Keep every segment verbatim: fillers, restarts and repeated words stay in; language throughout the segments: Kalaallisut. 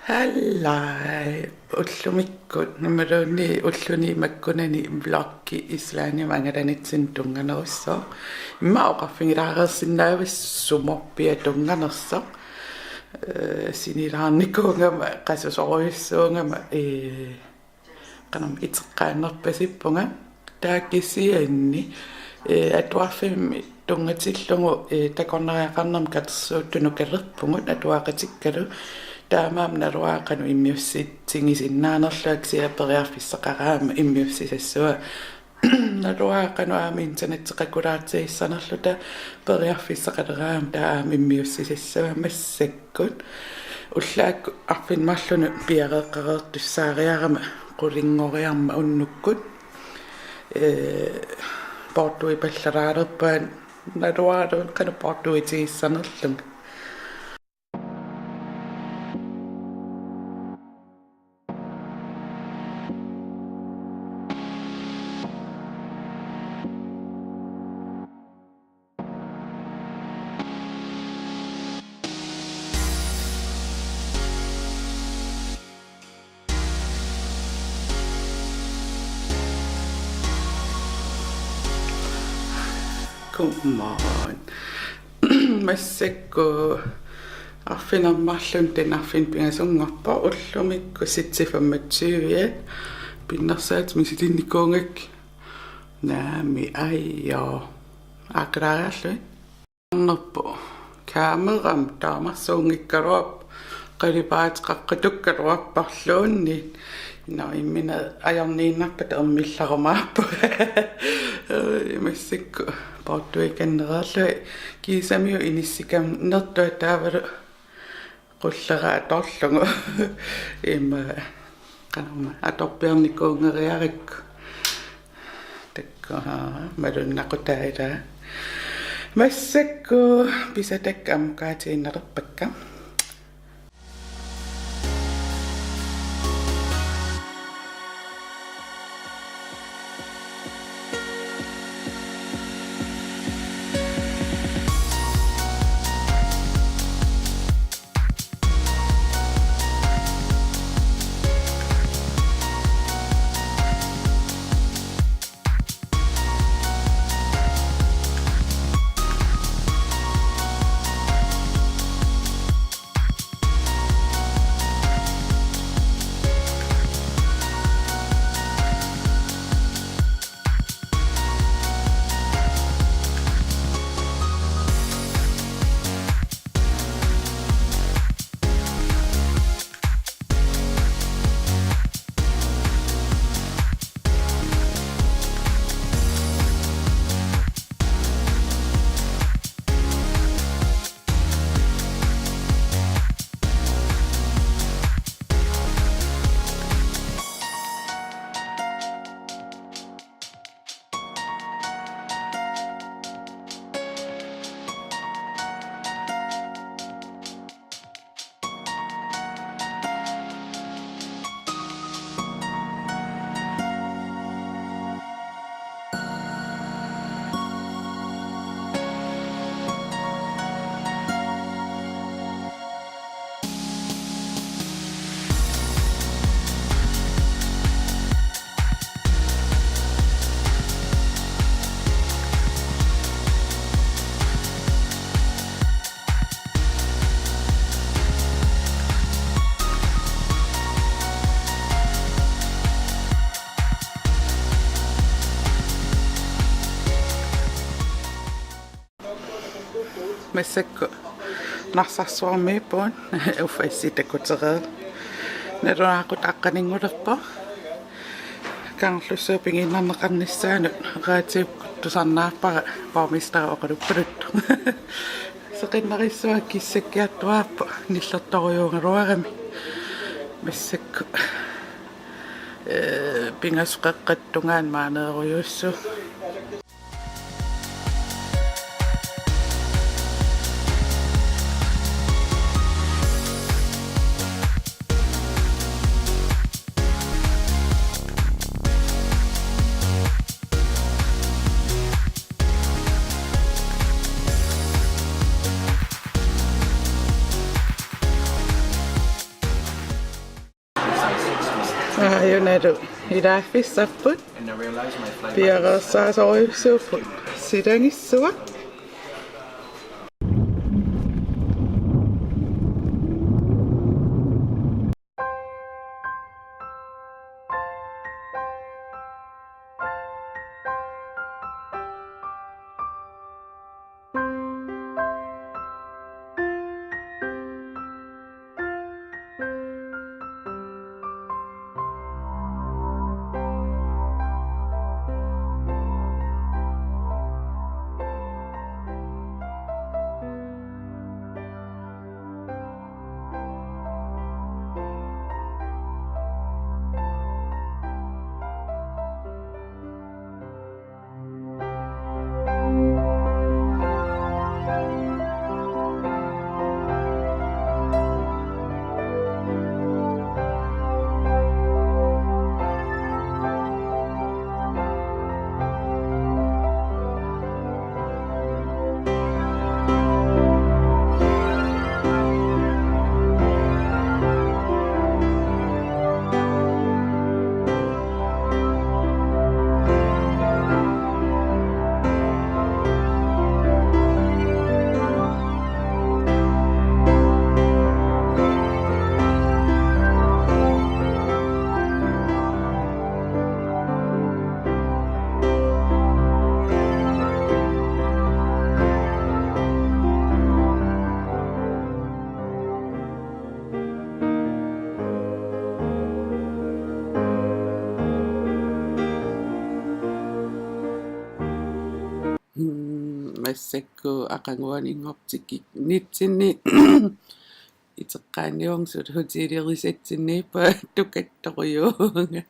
Hallai, ullumikkut, imaluunniit ulluni makkunani vloggi Islandimi angalanitsinnut tunnganerussaaq. Immaqa oqarfigilaareersinnaavat sumorpiaq tunnganersoq. Ee, sinilaarnikuugama, qasusorujussuugama, ee, qanormi iteqqaannarpasippunga. Taava kisianni, ee, atuarfimmi tunngatillugu, ee, takornariaqarnermut katersuuttunut nukalerpugut atuaqatikkalu. Taamaammat naluara qanoq immiussitsigisinnaanерлunga, kisianni periarfissaqaraangama immiussisassuunga. Naluara qanoq aamma internetteqakulaartigissanerluta periarfissaqaleraangama taava aamma immiussisassuunga. Massakkut ullaakkut arfineq-marlunut piareeqqareertussaariarama qulinngoriarama unnukkut, ee, poortuipallalaalerpunga, naluara qanoq poortuitigissanerlunga. Godmorgen. Massakkut arfineq-marlunut, taanna arfineq pingasunngorpoq, ullumikkut seks femogtyve pinnersaatit misilinnikuugakkit. Naamik, ajoo. Aaqqilaareerlugit. Nerpu kamerami taamarsuunngikkaluarpoq, qalipaateqaqqatukkaluarparluunniit. Nå, imminut ajorniinnarpata ermillarumaarpunga. Massakkut poortuikannereerlunga, kiisamiut inissikannertunga taavalu qullera atorlugu. Immaqa qanormi atorpiarnikuunngeriarakku. Takuuk, aa, malunnaqutaataa. Massakkut pisatakka ammukaatiinnalerpakka. Massakkut Narsarsuarmiippugut, uffa issi takutereerpoq. Nalunaaqutaq aqqaninngulerpoq. Kangerlussuaq pigiinnarneqarnissaanut radiukkut tusarnaarpara, borgmesteri oqaluppaluttoq. Seqinnarissuaq kissakkiartuaarpoq, nillertorujuugaluarami. Massakkut, ee, pingasut qeqqata tungaanut maaneerujussuuvoq. Aajunalu ilaaffissarput. And I realized my flight. Piareersaasorujussuupput. Silagissuaq. Mm, massakkut aqaguani inngortikkinnitsinni iteqqaaniunngilaq, hotelilisatsinnippa tukattorujuuvunga.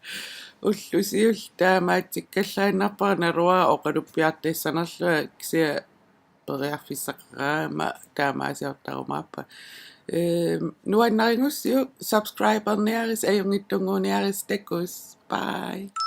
Ullut siulliit taamaatsikkallaannarpara, naluara oqaluppiartassanerlunga, kisianni periarfissaqarama taamaasiortarumaarpunga. Ehm, nuannarigussiuk, subscriberniarisi, ajunngitsunnguuniarisi, takuss. Bye.